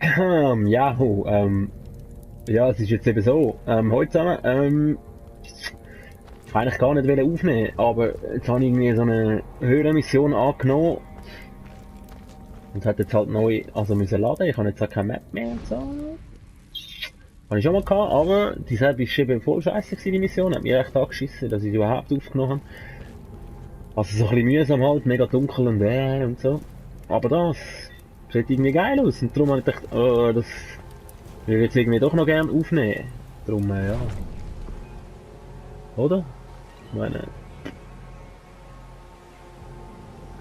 Ja, ja, es ist jetzt eben so. Heute zusammen, ich eigentlich gar nicht wollen aufnehmen, aber jetzt habe ich irgendwie so eine höhere Mission angenommen und hat jetzt halt neu, also müssen laden. Ich habe jetzt auch keine Map mehr und so. Habe ich schon mal gehabt, aber die selbe ist eben voll scheiße gewesen, die Mission. Hat mich echt angeschissen, dass ich sie überhaupt aufgenommen habe. Also so ein bisschen mühsam halt, mega dunkel und so. Aber das sieht irgendwie geil aus und darum habe ich gedacht, oh, das würde ich jetzt irgendwie doch noch gerne aufnehmen. Darum, ja. Oder? Ich meine,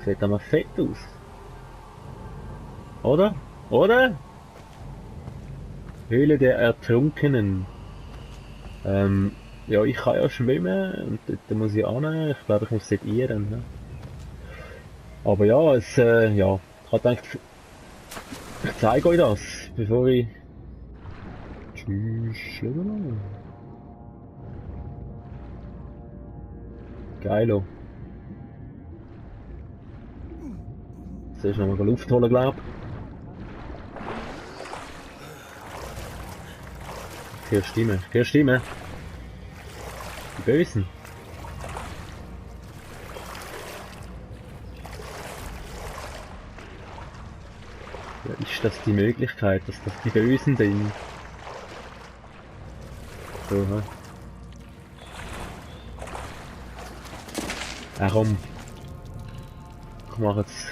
sieht aber fett aus. Oder? Oder? Höhle der Ertrunkenen. Ja, ich kann ja schwimmen und dort muss ich hin. Ich glaube, ich muss dort ihren. Ne? Aber ja, ja. Ich habe gedacht, ich zeige euch das, bevor ich... Tschüss. Geilo. Zuerst noch mal Luft holen, glaub. Ich höre Stimme. Ich höre Stimme. Die Bösen. Ja, ist das die Möglichkeit, dass das die Bösen sind? So, hä? Komm. Ich mache jetzt...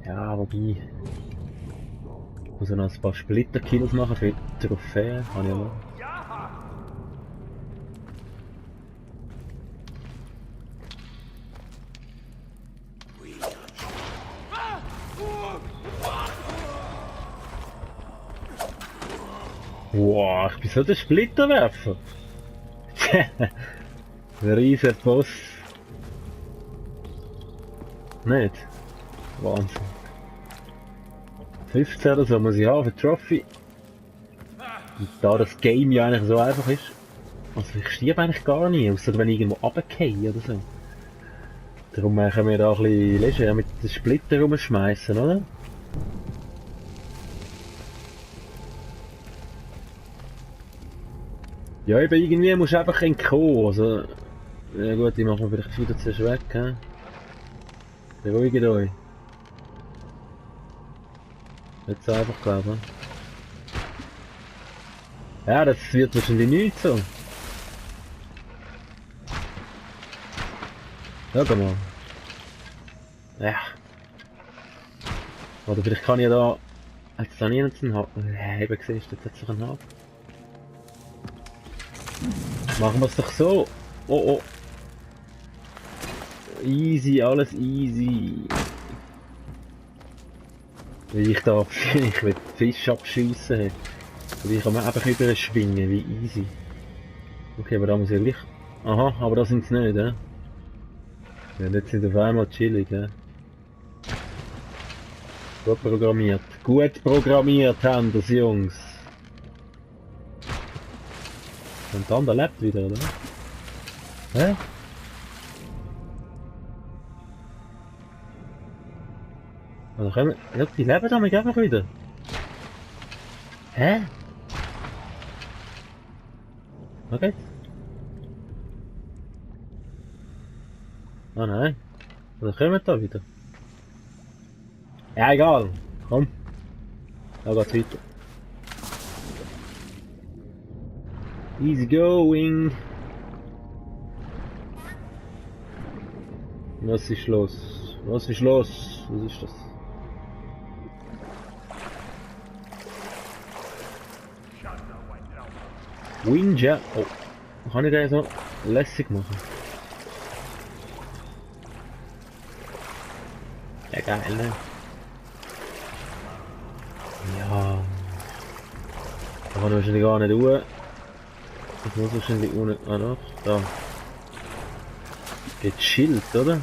Ja, wobei... Ich muss ja noch ein paar Splitter-Kills machen für die Trophäe. Kann ich ja noch. Wow, ich bin so der Splitterwerfer. Der riesen Boss. Nicht? Wahnsinn. 15 oder so muss ich haben für die Trophy. Und da das Game ja eigentlich so einfach ist. Also ich stirb eigentlich gar nie, außer wenn ich irgendwo runtergehe oder so. Darum können wir da ein bisschen leger mit den Splitter rumschmeißen, oder? Ja, eben irgendwie musst du einfach entkommen. Also, ja gut, die machen wir vielleicht wieder zuerst weg, hä? Beruhigt euch. Nicht so einfach, glaube ich. Ja, das wird wahrscheinlich nicht so. Schau mal. Ja. Oder vielleicht kann ich da... Hat es da niemanden haben? Eben siehst du, jetzt hat es doch einen Haken. Machen wir es doch so. Oh oh. Easy, alles easy. Wie ich da ich will Fisch abschiessen. Und ich kann mir einfach überschwingen, wie easy. Okay, aber da muss ich gleich... Aha, aber da sind sie nicht, hä? Ja, jetzt sind auf einmal chillig, hä? Gut programmiert. Gut programmiert haben das Jungs. Und dann, der lebt wieder, oder? Hä? Also können wir... Ja, die leben damit einfach wieder. Hä? Okay. Ah nein. Also kommen wir da wieder. Ja, egal. Komm. Da geht's weiter. Easy going. Was ist los? Was ist los? Was ist das? Winja. Oh. Kann ich den so lässig machen? Ja, geil, ne? Ja. Da kann ich wahrscheinlich gar nicht tun. Ich muss wahrscheinlich ohne... Ah doch, da. Gechillt, oder?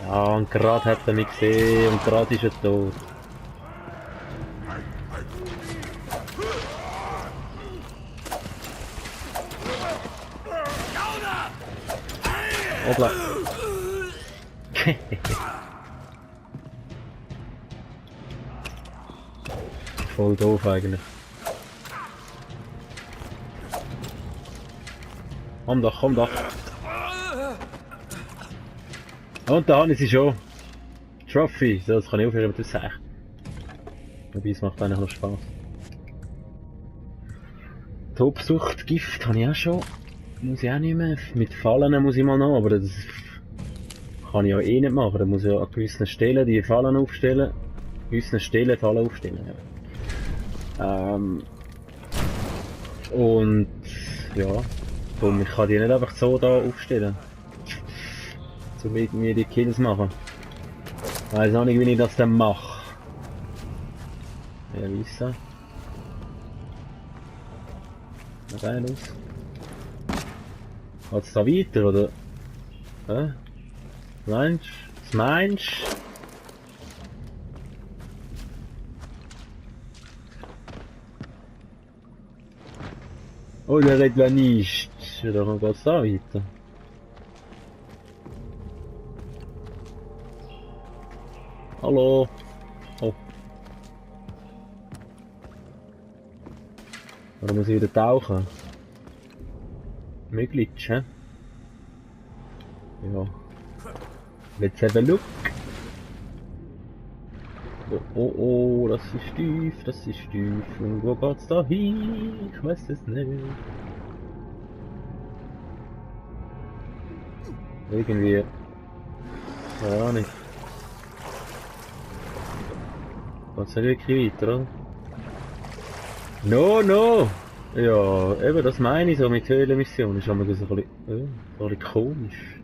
Ja, und gerade hat er mich gesehen und gerade ist er tot. Hoppla. Voll doof eigentlich. Komm doch, komm doch. Und da habe ich sie schon. Trophy. So, das kann ich aufhören mit der Sache. Wobei, es macht eigentlich noch Spaß. Tobsucht, Gift habe ich auch schon. Muss ich auch nicht mehr. Mit Fallen muss ich mal noch, aber das kann ich ja eh nicht machen. Da muss ich ja an gewissen Stellen die Fallen aufstellen. An gewissen Stellen Fallen aufstellen, ja. Und ja, darum, ich kann die nicht einfach so da aufstellen. Um irgendwie die Kills machen. Ich weiß auch nicht, wie ich das dann mache. Ja, wie ist das? Na rein los. Geht's da weiter, oder? Hä? Meinst du? Was meinst du? Oh, der redet ja nicht. Ja, dann geht's da weiter. Hallo? Oh. Oder muss ich wieder tauchen? Möglich, hä? Ja. Let's have a look. Oh, oh, oh, das ist tief, das ist tief. Und wo geht's da hin? Ich weiß es nicht. Irgendwie. Ja, nicht. Geht's nicht wirklich weiter, oder? No, no! Ja, eben, das meine ich so mit Höhlenmission. Ist aber so ein bisschen komisch.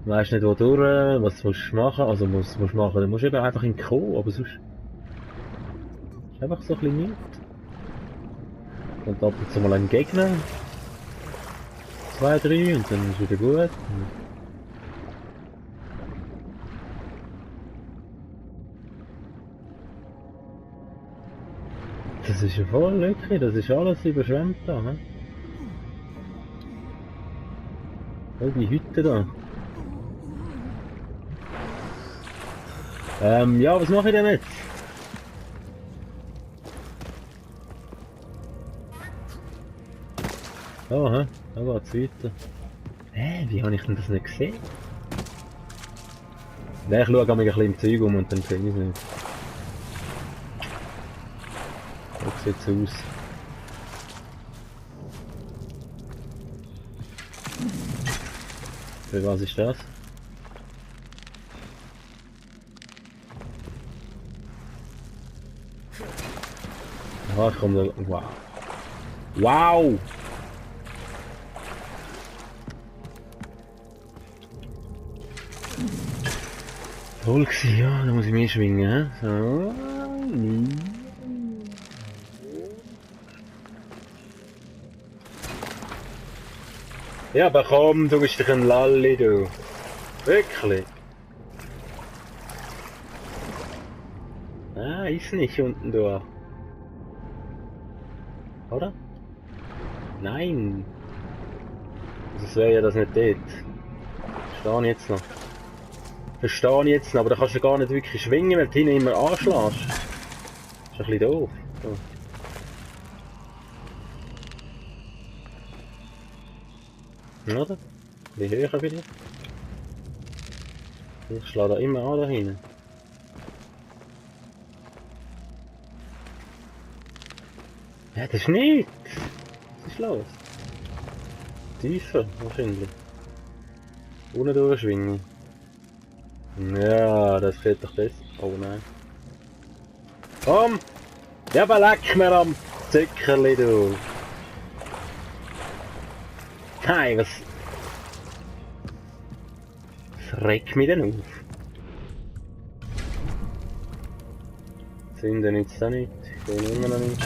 Du weisst nicht wodurch, was musst du machen, also musst du machen, dann musst du eben einfach in den Co, aber sonst ist einfach so ein bisschen nichts. Und ab und zu mal ein Gegner, 2, 3 und dann ist wieder gut. Das ist ja voll Lücke, das ist alles überschwemmt da, ne? All die Hütten da. Ja, was mache ich denn jetzt? Oh, hä? Da geht's weiter. Wie habe ich denn das nicht gesehen? Nein, ich schaue mich ein bisschen im Zeug um und dann sehe ich es nicht. So sieht's aus. Für was ist das? Ah, ich komme da. Wow! Wow! Toll gewesen, ja, da muss ich mehr schwingen, hä? So. Ja, aber komm, du bist doch ein Lalli, du. Wirklich? Ah, ist nicht unten durch. Oder? Nein. Das wäre ja das nicht dort. Verstehe ich jetzt noch. Verstehe ich jetzt noch, aber da kannst du gar nicht wirklich schwingen, weil du hinten immer anschlägst. Das ist ein bisschen doof. So. Oder? Ein bisschen höher vielleicht. Ich schlage da immer an da hinten. Ja, das ist nichts. Was ist los? Tiefer, wahrscheinlich. Unten durchschwingen. Ja, das geht doch besser. Oh nein. Komm! Ja, aber leck mir am Zückerli, du! Nein, was regt mich denn auf? Zünden nützt auch nicht. Ich will immer noch nicht.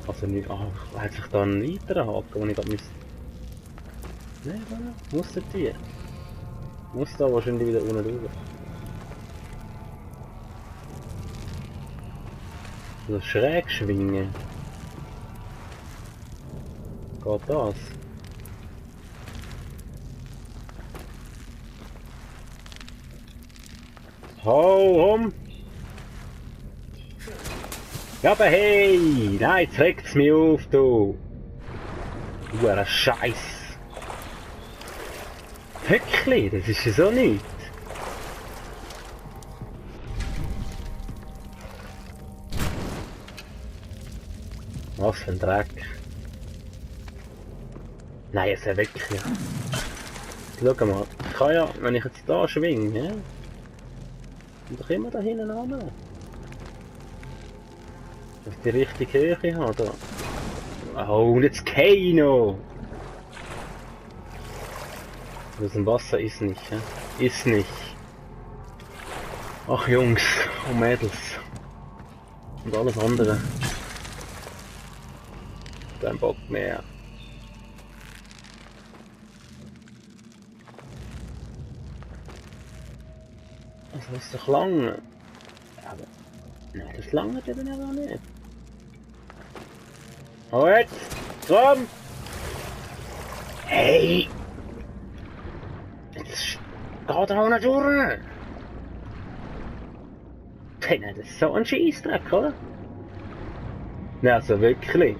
Also nicht. Ah, hat sich da ein weiterer Haken, den ich gerade müsste. Nein, muss der Tier. Muss da wahrscheinlich wieder unten drüber. So schräg schwingen. Geht das? Hau um! Ja, aber hey! Nein, jetzt regt's mich auf, du! Ein Scheiß! Wirklich, das ist ja so nichts! Was für ein Dreck! Nein, es ist ja wirklich. Schau mal, ich kann ja, wenn ich jetzt da schwinge, ja, und doch immer da hinten an. Dass ich die richtige Höhe habe. Oh, und jetzt Kano! Aus dem Wasser ist nicht, ja? Ist nicht. Ach Jungs und Mädels. Und alles andere. Kein Bock mehr. Das muss doch lange. Aber. Nein, das lange eben aber nicht. Oh jetzt! Komm! Hey! Jetzt geht er auch nicht durch! Hey, das ist so ein Scheissdreck, oder? Ja, also wirklich.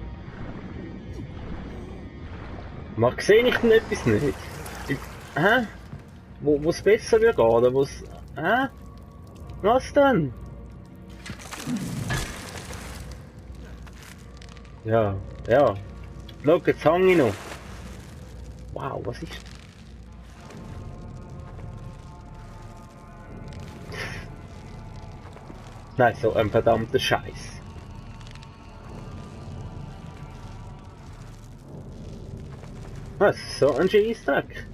Mag sehe ich denn etwas nicht? Hä? Wo es besser wird oder wo's. Hä? Was denn? Ja, ja. Schau, jetzt hang ich noch. Wow, was ist. Nein, so ein verdammter Scheiß. Was ist so ein Scheissdreck?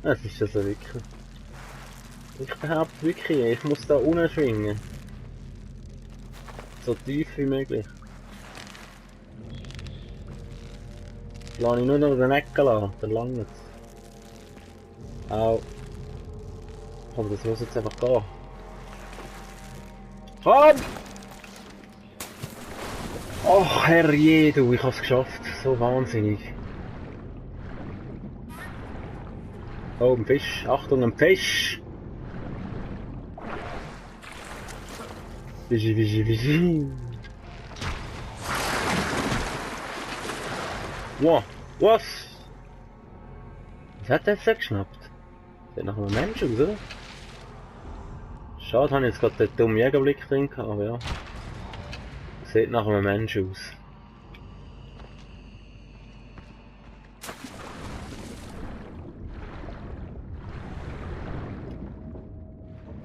Das ist also wirklich. Ich behaupte wirklich, ich muss da unten schwingen. So tief wie möglich. Lass ich nur noch den Ecken lassen, dann langt es. Au. Aber das muss jetzt einfach gehen. Komm! Ach herrje, du, ich hab's geschafft. So wahnsinnig. Oh, ein Fisch. Achtung, ein Fisch! Fischi, fischi, fischi. Wow, was? Was hat der jetzt geschnappt? Sieht nach einem Menschen aus, oder? Schade, habe ich jetzt gerade den dummen Jägerblick drin gehabt, aber ja. Sieht nach einem Menschen aus.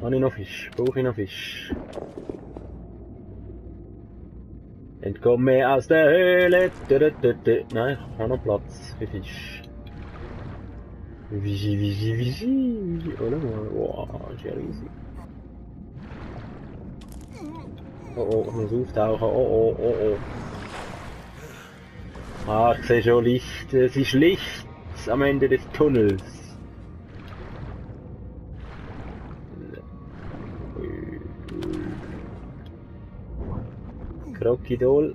Habe ich noch Fisch? Brauche ich noch Fisch? Entkomme aus der Höhle! Nein, ich habe noch Platz für Fisch. Wischi, wischi, wischi. Oder mal? Wow, ist ja riesig. Oh oh, ich muss auftauchen. Oh oh, oh oh. Ah, ich sehe schon Licht. Es ist Licht am Ende des Tunnels. Krokodil.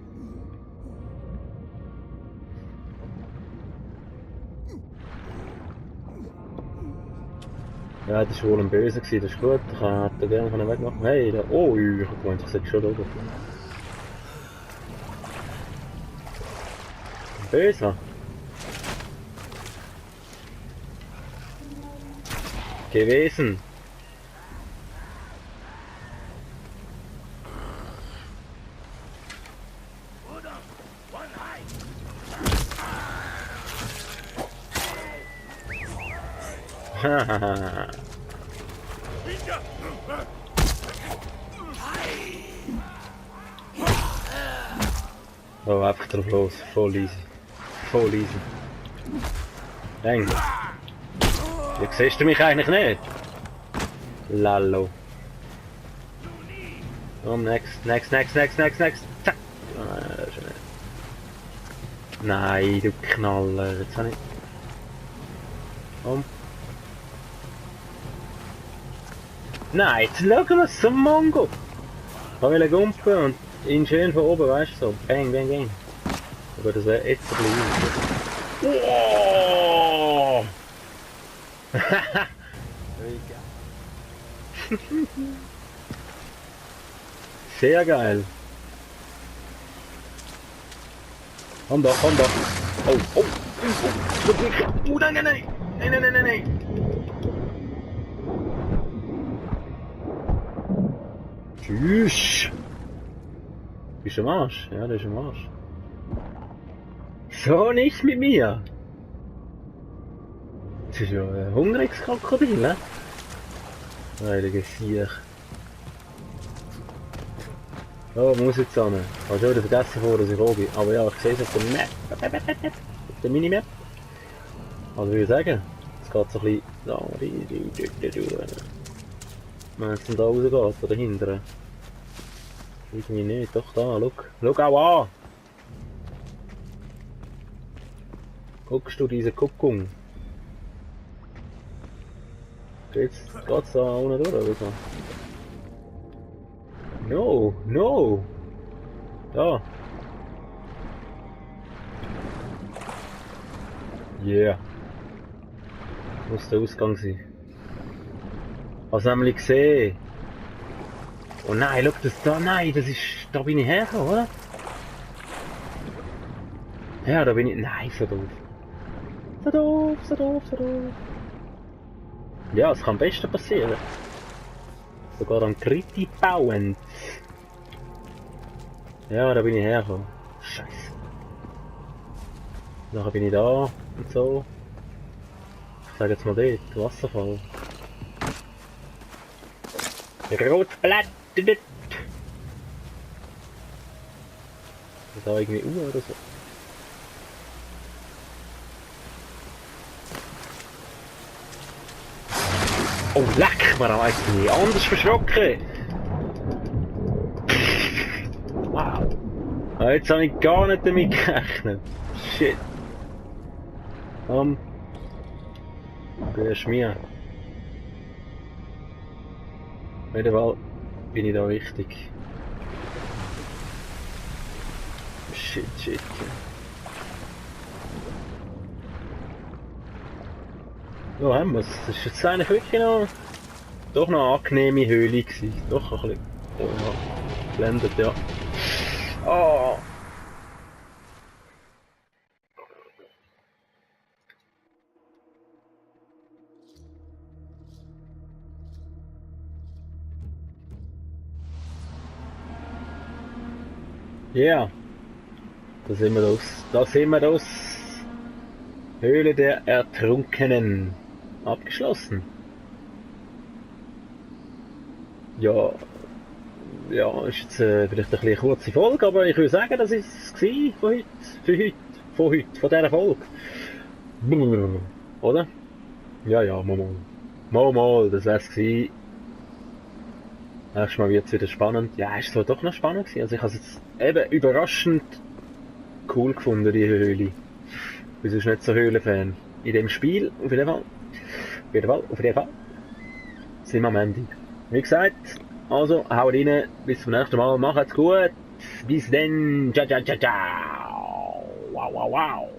Ja, das war wohl ein Böser gewesen, das ist gut. Ich hätte gerne wegmachen. Hey, da. Oh, ich hab gemeint, ich seh schon da oben. Ein Böser. Gewesen. Hahaha. Oh, einfach drauf los. Voll easy. Voll easy. Dang. Jetzt siehst du mich eigentlich nicht. Lallo. Komm, next. Zack. Nein, du Knaller. Jetzt habe ich... Komm. Nein, jetzt schauen wir zum Mongo. Ich wollte gumpen und ihn schön von oben, weißt du, so. Bang, bang, bang. Aber das wäre jetzt ein bisschen... Wow! Sehr geil. Komm doch, komm doch. Oh, oh, oh, nein, nein, nein. Nein, nein, nein, nein, nein. Tschüss. Bist du am Arsch? Ja, der ist am Arsch. So nicht mit mir. Das ist ja ein hungriges Krokodil, ne? Heilige Siech. Oh, muss jetzt an. Ich habe schon wieder vergessen, wo dass ich oben bin. Aber ja, ich sehe es auf der Map. Auf der Minimap. Also würde ich sagen, es geht so ein bisschen... Wenn es denn da rausgeht, von dahinter. Irgendwie nicht, doch da, schau auch an! Guckst du diese Guckung? Geht's da unten durch oder so? No, no! Da! Yeah! Muss der Ausgang sein. Hast du nämlich gesehen? Oh nein, schau das da, nein, das ist, da bin ich hergekommen, oder? Ja, da bin ich, nein, so doof. So doof, so doof, so doof. Ja, es kann am besten passieren. Sogar am Kriti bauen. Ja, da bin ich hergekommen. Scheiße. Nachher bin ich da und so. Ich sage jetzt mal dort, Wasserfall. Rotblatt! Da irgendwie Uhr oder so. Oh leck, man weiß nicht anders verschrocken. Wow. Jetzt habe ich gar nicht damit gerechnet. Shit. Du hast mir. Auf jeden Fall bin ich da richtig. Shit, shit. So haben wir es. Das ist jetzt eigentlich wirklich noch... Doch noch eine angenehme Höhle gewesen. Doch ein bisschen... Oh ja. Blendet, ja. Oh. Ja. Yeah. Da sind wir das. Da sind wir das. Höhle der Ertrunkenen. Abgeschlossen. Ja. Ja, ist jetzt vielleicht ein bisschen kurze Folge, aber ich würde sagen, das ist es von heute. Von dieser Folge. Oder? Ja, ja, mal, das wär's gewesen. Nächstes Mal wird's wieder spannend. Ja, ist es doch noch spannend gewesen. Also ich habe es jetzt eben überraschend cool gefunden, die Höhle. Ich bin sonst nicht so Höhlenfan. In dem Spiel, auf jeden Fall. Auf jeden Fall. Sind wir am Ende. Wie gesagt, also, haut rein, bis zum nächsten Mal, macht's gut, bis dann, ciao, ciao, ciao, ciao, wow, wow, wow.